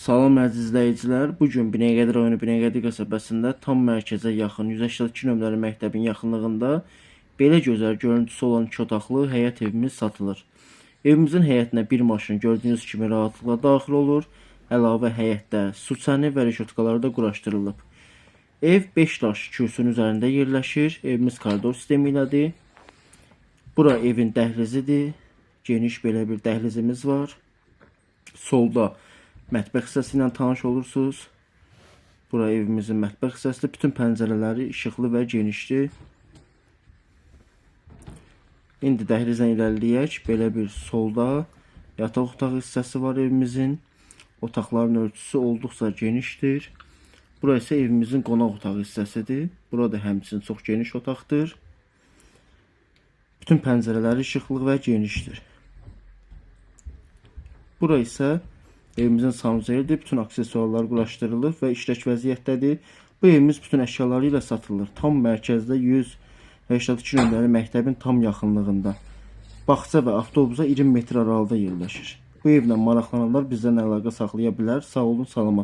Salam əziz izləyicilər. Bu gün Binəqədi rayonu Binəqədi qəsəbəsində tam mərkəzə yaxın 182 nömrəli məktəbin yaxınlığında belə gözəl görüntüsü olan 2 otaqlı həyət evimiz satılır. Evimizin həyətinə bir maşın gördüyünüz kimi rahatlıqla daxil olur. Əlavə həyətdə su çəni və reşotkaları da quraşdırılıb. Ev 5 daş kürsünün üzərində yerləşir. Evimiz koridor sistemi ilədir. Bura evin dəhlizidir. Geniş belə bir dəhlizimiz var. Solda mətbəx hissəsi ilə tanış olursunuz. Bura evimizin mətbəx hissəsidir. Bütün pəncərələri işıqlı və genişdir. İndi dəhlizlə irəliləyək. Belə bir solda yataq otağı hissəsi var evimizin. Otaqların ölçüsü olduqca genişdir. Bura isə evimizin qonaq otağı hissəsidir. Burada həmçinin çox geniş otaqdır. Bütün pəncərələri işıqlı və genişdir. Bura isə evimizin sanuzelidir. Bütün aksesuarlar quraşdırılıb və işlək vəziyyətdədir. Bu evimiz bütün əşyaları ilə satılır. Tam mərkəzdə 182 nömrəli məktəbin tam yaxınlığında. Bağça və avtobusa 20 metr aralıda yerləşir. Bu evlə maraqlananlar bizdən əlaqə saxlaya bilər. Sağ olun, salamat.